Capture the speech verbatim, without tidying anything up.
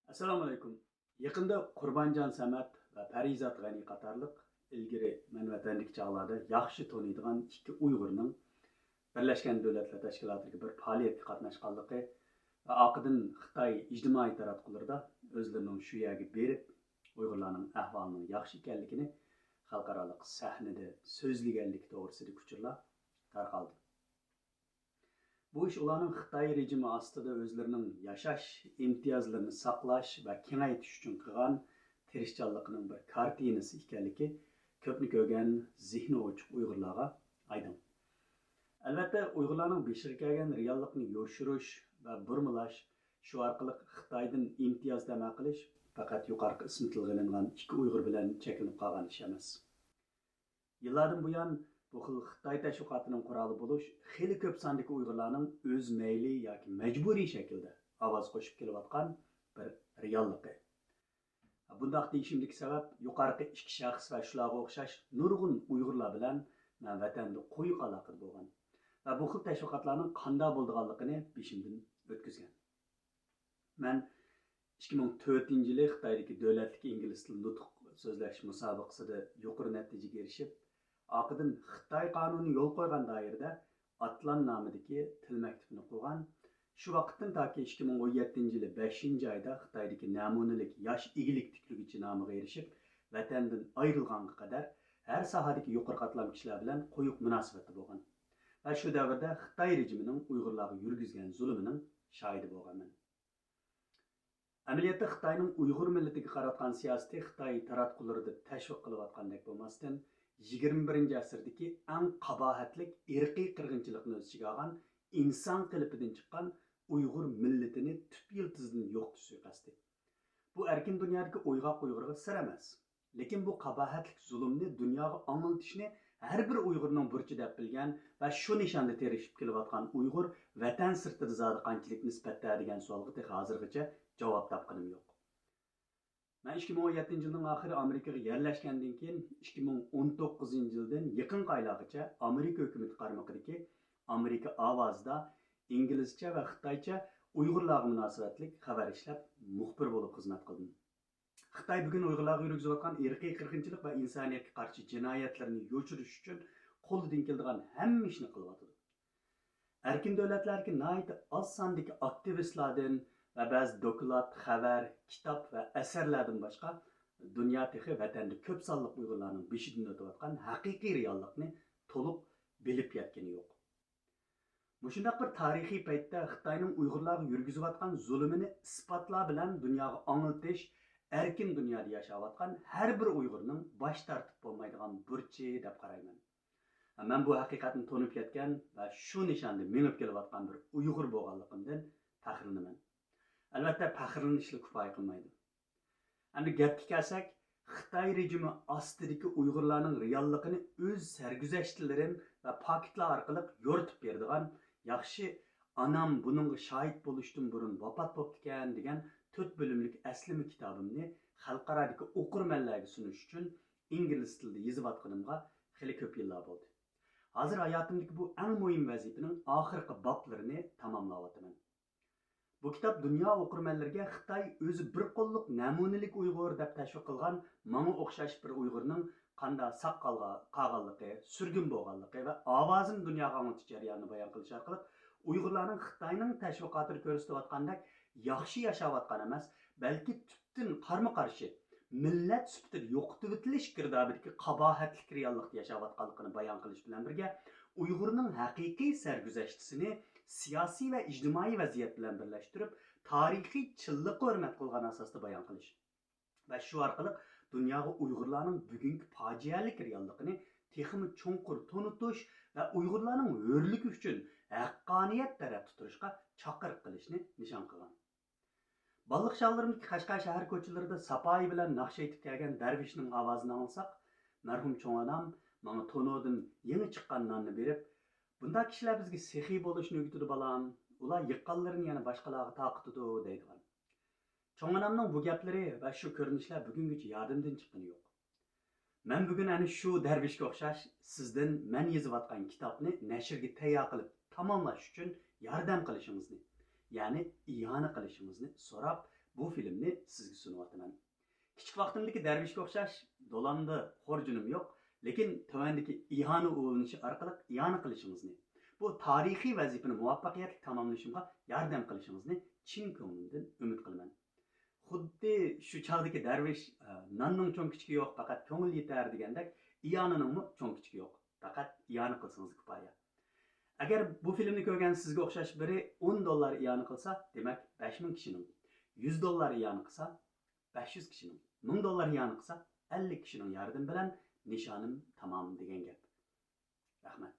ئەسسالامۇئەلەيكۇم. يېقىندا قۇربانجان سەمەت ۋە پەرىزات غەنى قاتارلىق ئىلگىرى مەن ۋەتەندىكى چاغلاردا ياخشى تونۇيدىغان ئىككى ئۇيغۇرنىڭ بىرلەشكەن دۆلەتلەر تەشكىلاتىدىكى بىر پائالىيەتكە قاتناشقانلىقى ۋە ئارقىدىن خىتاي ئىجتىمائىي تاراتقۇلىرىدا ئۆزلىرىنىڭ شۇ يەرگە بېرىپ، ئۇيغۇرلارنىڭ ئەھۋالىنىڭ ياخشى ئىكەنلىكىنى خەلقئارالىق سەھنىدە سۆزلىگەنلىكى توغرىسىدىكى ئۇچۇرلار تارقالدى. بۇ ئىش ئۇلارنىڭ خىتاي رېجىمى ئاستىدا ئۆزلىرىنىڭ ياشاش ئىمتىيازلىرىنى ساقلاش ۋە كېڭەيتىش ئۈچۈن قىلغان تىرىشچانلىقىنىڭ بىر كارتىنىسى ئىكەنلىكى كۆپنى كۆرگەن، زېھنى ئوچۇق ئۇيغۇرلارغا ئايدىڭ. ئەلۋەتتە، ئۇيغۇرلارنىڭ بېشىغا كەلگەن رېئاللىقنى يوشۇرۇش ۋە بۇرمىلاش، شۇ ئارقىلىق خىتايدىن ئىمتىياز تەمە قىلىش پەقەت يۇقىرىقى ئىسمى تىلغا ئېلىنغان ئىككى ئۇيغۇر بىلەن چەكلىنىپ قالغان ئىش ئەمەس. يىللاردىن بۇيان بۇ خىل خىتاي تەشۋىقاتىنىڭ قورالى بولۇش خېلى كۆپ ساندىكى ئۇيغۇرلارنىڭ ئۆز مەيلى ياكى مەجبۇرىي شەكىلدە ئاۋاز قوشۇپ كېلىۋاتقان بىر رېئاللىقى. بۇنداق دېيىشىمدىكى سەۋەب، يۇقارقى ئىككى شەخس ۋە شۇلارغا ئوخشاش نۇرغۇن ئۇيغۇرلار بىلەن مەن ۋەتەندە قويۇق ئالاقىدە بولغان ۋە بۇ خىل تەشۋىقاتلارنىڭ قانداق بولىدىغانلىقىنى بېشىمدىن ئۆتكۈزگەن. مەن ئىككى مىڭ تۆتىنچى يىلى خىتايدىكى دۆلەتلىك ئىنگلىز تىلى نۇتۇق سۆزلەش مۇسابىقىسىدە يۇقىرى نەتىجىگە ئېرىشىپ، ئارقىدىن خىتاي قانۇنى يول قويغان دائىرىدە ئاتلان نامىدىكى تىل مەكتىپىنى قۇرغان. شۇ ۋاقىتتىن تاكى ئىككى مىڭ ئون يەتتىنچى يىلى بەشىنچى ئايدا خىتايدىكى نەمۇنىلىك ياش ئىگىلىك تىكلىگۈچى نامىغا ئېرىشىپ، ۋەتەندىن ئايرىلغانغا قەدەر ھەر ساھەدىكى يۇقىرى قاتلام كىشىلەر بىلەن قويۇق مۇناسىۋەتتە بولغان ۋە شۇ دەۋردە خىتاي رېجىمىنىڭ ئۇيغۇرلارغا يۈرگۈزگەن زۇلۇمىنىڭ شاھىدى بولغانمەن. ئەمەلىيەتتە خىتاينىڭ ئۇيغۇر مىللىتىگە قاراتقان سىياسىتى خىتاي تاراتقۇلىرىدا تەشۋىق قىلىۋاتقاندەك بولماستىن، يىگىرمە بىرىنچى ئەسىردىكى ئەڭ قاباھەتلىك ئىرقىي قىرغىنچىلىقنى ئۆز ئىچىگە ئالغان ئىنسان قېلىپىدىن چىققان ئۇيغۇر مىللىتىنى تۈپ يىلتىزىدىن يوقىتىش سۇيىقەستى. بۇ ئەركىن دۇنيادىكى ئويغاق ئۇيغۇرغا سىر ئەمەس. لېكىن بۇ قاباھەتلىك زۇلۇمنى دۇنياغا ئاڭلىتىشنى ھەر بىر ئۇيغۇرنىڭ بۇرچى دەپ بىلگەن ۋە شۇ نىشاندا تىرىشىپ كېلىۋاتقان ئۇيغۇر ۋەتەن سىرتىدا زادى قانچىلىك نىسبەتتە دېگەن سوئالغا تېخى ھازىرغىچە جاۋاب تاپقىنىم يوق. مەن ئىككى مىڭ ئون يەتتىنچى يىلنىڭ ئاخىرى ئامېرىكىغا يەرلەشكەندىن كېيىن، ئىككى مىڭ ئون توققۇزىنچى يىلدىن يېقىنقى ئايلارغىچە ئامېرىكا ھۆكۈمىتى قارمىقىدىكى ئامېرىكا ئاۋازىدا ئىنگلىزچە ۋە خىتايچە ئۇيغۇرلارغا مۇناسىۋەتلىك خەۋەر ئىشلەپ، مۇخبىر بولۇپ خىزمەت قىلدىم. خىتاي بۈگۈن ئۇيغۇرلارغا يۈرگۈزۈۋاتقان ئىرقىي قىرغىنچىلىق ۋە ئىنسانىيەتكە قارشى جىنايەتلىرىنى يوشۇرۇش ئۈچۈن قولىدىن كېلىدىغان ھەممە ئىشنى قىلىۋاتىدۇ. ئەركىن دۆلەتلەردىكى ناھايىتى ئاز ساندىكى ئاكتىۋىستلاردىن ۋە بەزى دوكلات، خەۋەر، كىتاب ۋە ئەسەرلەردىن باشقا، دۇنيا تېخى ۋەتەندە كۆپ سانلىق ئۇيغۇرلارنىڭ بېشىدىن ئۆتۈۋاتقان ھەقىقىي رېئاللىقنى تولۇق بىلىپ يەتكىنى يوق. مۇشۇنداق بىر تارىخىي پەيتتە خىتاينىڭ ئۇيغۇرلارغا يۈرگۈزۈۋاتقان زۇلۇمىنى ئىسپاتلار بىلەن دۇنياغا ئاڭلىتىش ئەركىن دۇنيادا ياشاۋاتقان ھەر بىر ئۇيغۇرنىڭ باش تارتىپ بولمايدىغان بۇرچى دەپ قارايمەن. مەن بۇ ھەقىقەتنى تونۇپ يەتكەن ۋە شۇ نىشاندا مېڭىپ كېلىۋاتقان بىر ئۇيغۇر بولغانلىقىمدىن پەخىرلىنىمەن. ئەلۋەتتە، پەخىرلىنىشلا كۇپايە قىلمايدۇ. ئەمدى گەپكە كەلسەك، خىتاي رېجىمى ئاستىدىكى ئۇيغۇرلارنىڭ رېئاللىقىنى ئۆز سەرگۈزەشتلىرىم ۋە پاكىتلار ئارقىلىق يورۇتۇپ بېرىدىغان، ياخشى، ئانام بۇنىڭغا شاھىت بولۇشتىن بۇرۇن ۋاپات بوپتىكەن دېگەن تۆت بۆلۈملۈك ئەسلىمە كىتابىمنى خەلقئارادىكى ئوقۇرمەنلەرگە سۇنۇش ئۈچۈن ئىنگلىز تىلىدا يېزىۋاتقىنىمغا خېلى كۆپ يىللار بولدى. ھازىر ھاياتىمدىكى بۇ ئەڭ مۇھىم ۋەزىپىنىڭ ئاخىرقى بابلىرىنى تاماملاۋاتىمەن. بۇ كىتاب دۇنيا ئوقۇرمەنلىرىگە خىتاي ئۆزى بىر قوللۇق نەمۇنىلىك ئۇيغۇر دەپ تەشۋىق قىلغان ماڭا ئوخشاش بىر ئۇيغۇرنىڭ قانداق ساق قالغا-، قالغانلىقى، سۈرگۈن بولغانلىقى ۋە ئاۋازىنى دۇنياغا ئاڭلىتىش جەريانىنى بايان قىلىش ئارقىلىق ئۇيغۇرلارنىڭ خىتاينىڭ تەشۋىقاتىدا كۆرسىتىۋاتقاندەك ياخشى ياشاۋاتقان ئەمەس، بەلكى تۈپتىن قارمۇ قارشى، مىللەت سۈپىتىدە يوقىتىۋېتىلىش گىردابىدىكى قاباھەتلىك رېئاللىقتا ياشاۋاتقانلىقىنى بايان قىلىش بىلەن بىرگە، ئۇيغۇرنىڭ ھەقىقىي سەرگۈزەشتىسىنى سىياسىي ۋە ئىجتىمائىي ۋەزىيەت بىلەن بىرلەشتۈرۈپ، تارىخىي چىنلىققا ھۆرمەت قىلغان ئاساستا بايان قىلىش ۋە شۇ ئارقىلىق دۇنياغا ئۇيغۇرلارنىڭ بۈگۈنكى پاجىئەلىك رېئاللىقىنى تېخىمۇ چوڭقۇر تونۇتۇش ۋە ئۇيغۇرلارنىڭ ھۆرلۈكى ئۈچۈن ھەققانىيەت تەرەپتە تۇرۇشقا چاقىرىق قىلىشنى نىشان قىلغان. بالىلىق چاغلىرىمدىكى قەشقەر شەھەر كوچىلىرىدا ساپايى بىلەن ناخشا ئېيتىپ كەلگەن دەرۋىشنىڭ ئاۋازىنى ئاڭلىساق، مەرھۇم چوڭ ئانام ماڭا تونۇردىن يېڭى چىققان ناننى بېرىپ، «بۇنداق كىشىلەر بىزگە سېخىي بولۇشنى ئۆگىتىدۇ، بالام، ئۇلار يىغقانلىرىنى يەنە باشقىلارغا تارقىتىدۇ» دەيدىغان. چوڭ ئانامنىڭ بۇ گەپلىرى ۋە شۇ كۆرۈنۈشلەر بۈگۈنگىچە يادىمدىن چىققىنى يوق. مەن بۈگۈن ئەنە شۇ دەرۋىشكە ئوخشاش سىزدىن مەن يېزىۋاتقان كىتابنى نەشرگە تەييار قىلىپ تاماملاش ئۈچۈن ياردەم قىلىشىڭىزنى، يەنى ئىئانە قىلىشىڭىزنى سوراپ، بۇ فىلىمنى سىزگە سۇنۇۋاتىمەن. كىچىك ۋاقتىمدىكى دەرۋىشكە ئوخشاش دولاندا خورجۇنۇم يوق، لېكىن تۆۋەندىكى ئىئانە ئۇلىنىشى ئارقىلىق ئىئانە قىلىشىڭىزنى، بۇ تارىخىي ۋەزىپىنى مۇۋەپپەقىيەتلىك تاماملىشىمغا ياردەم قىلىشىڭىزنى چىن كۆڭلۈمدىن ئۈمىد قىلىمەن. خۇددى شۇ چاغدىكى دەرۋىش، «ئە، ناننىڭ چوڭ كىچىكى يوق، پەقەت كۆڭۈل يېتەر» دېگەندەك، ئىئانىنىڭمۇ چوڭ كىچىكى يوق، پەقەت ئىئانە قىلسىڭىز كۇپايە. ئەگەر بۇ فىلىمنى كۆرگەن سىزگە ئوخشاش بىرى ئون دوللار ئىئانە قىلسا، دېمەك، بەش مىڭ كىشىنىڭ، يۈز دوللار ئىئانە قىلسا، بەش يۈز كىشىنىڭ، مىڭ دوللار ئىئانە قىلسا، ئەللىك كىشىنىڭ ياردىمى بىلەن نىشانىم تامام دېگەن گەپ. رەھمەت.